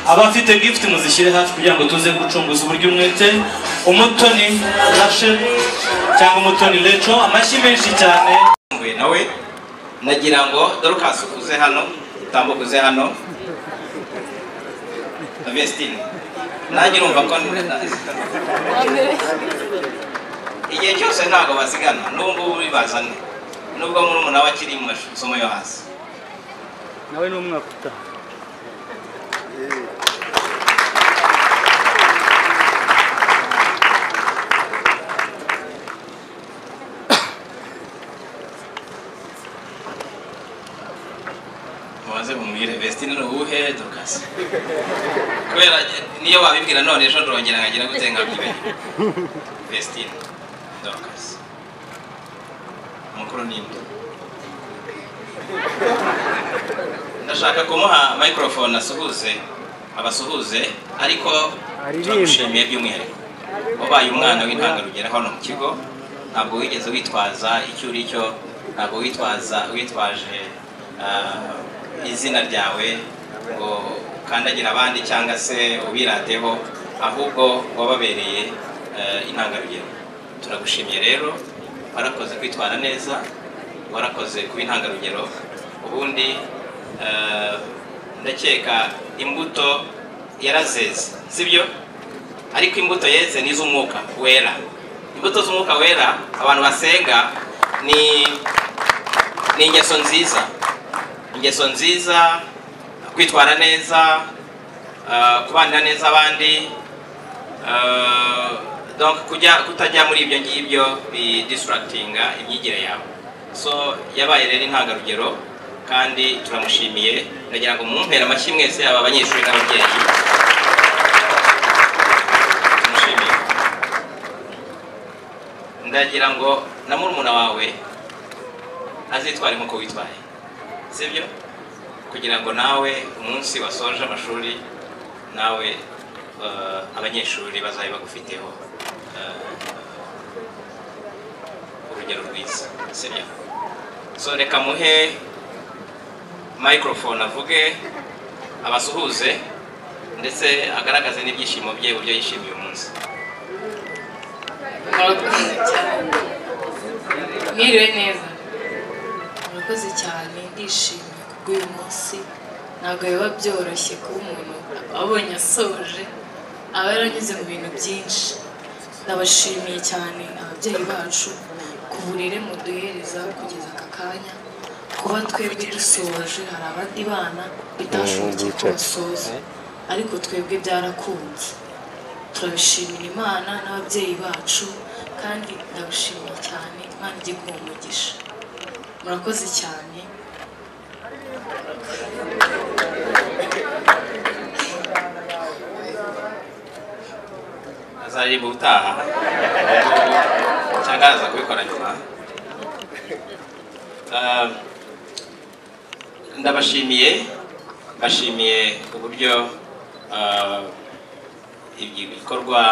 Abafite gift muzishyire hafi kugira ngo tuze gucunguza uburyo umwete. Umutoni Rachel cyangwa Umutoni Lecho, amashyi menshi cyane. Nawe nagira ngo Dorcas uze hano, utambuke uze hano. Vestine, nanjye urumva ko igihe cyose ntabwo bazigana, n'ubu ngubu bibazane, nubwo murumuna we akiri mu masomo yo hasi. Nawe ni umwaka utaha. Mubaze mumwire Vestine ni uwuhe Dorcas, kubera niyo wabibwira none ejo ndongera nkagira gute nkabyibagirwa. Vestine, Dorcas, mukuru ninde? Ndashaka kumuha microphone asuhuze, abasuhuze, ariko turagushimiye by'umwihariko. Wabaye umwana w'intangarugero hano mu kigo, ntabwo wigeze witwaza icyo uri cyo, ntabwo witwaje izina ryawe ngo ukandagira abandi cyangwa se ubirateho, ahubwo wababereye intangarugero. Turagushimiye rero, warakoze kwitwara neza, warakoze kuba intangarugero. Ubundi ndakeka imbuto yarazeze, sibyo? Ariko imbuto yeze ni iz'umwuka wera. Imbuto z'umwuka wera abantu basenga ni ingeso nziza, ingeso nziza, kwitwara neza, kubanira neza abandi, donc kutajya muri ibyo ngibyo bi distractinga imyigire yawe. So yabaye rero intangarugero kandi turamushimiye. Ndagira ngo mumpere amashyi mwese, yaba abanyeshuri n'ababyeyi. Tumushimiye. Ndagira ngo na murumuna wawe azitware nk'uko witwaye, sibyo? Kugira ngo nawe umunsi wasoje amashuri nawe abanyeshuri bazabe bagufiteho urugero rwiza, sibyo? So reka muhe microphone avuge, abasuhuze, ndetse agaragaze n'ibyishimo bye uburyo yishimiye umunsi. Murakoze cyane, mwiriwe neza. Murakoze cyane, ndishimye kubw'uyu munsi. Ntabwo biba byoroshye kuba umuntu abonye asoje, aba yaranyuze mu bintu byinshi. Ndabashimiye cyane ababyeyi bacu ku burere muduhereza kugeza aka kanya. Kuba twebwe dusoje, hari abandi bana bitashobokeye ko basoza, ariko twebwe byarakunze. Turabishimira Imana n'ababyeyi bacu, kandi ndabashimiye cyane. Imana ijye iguha umugisha. Murakoze cyane. Azaririmba ubutaha cyangwa aza kubikora nyuma. Ndabashimiye, bashimiye uburyo ibikorwa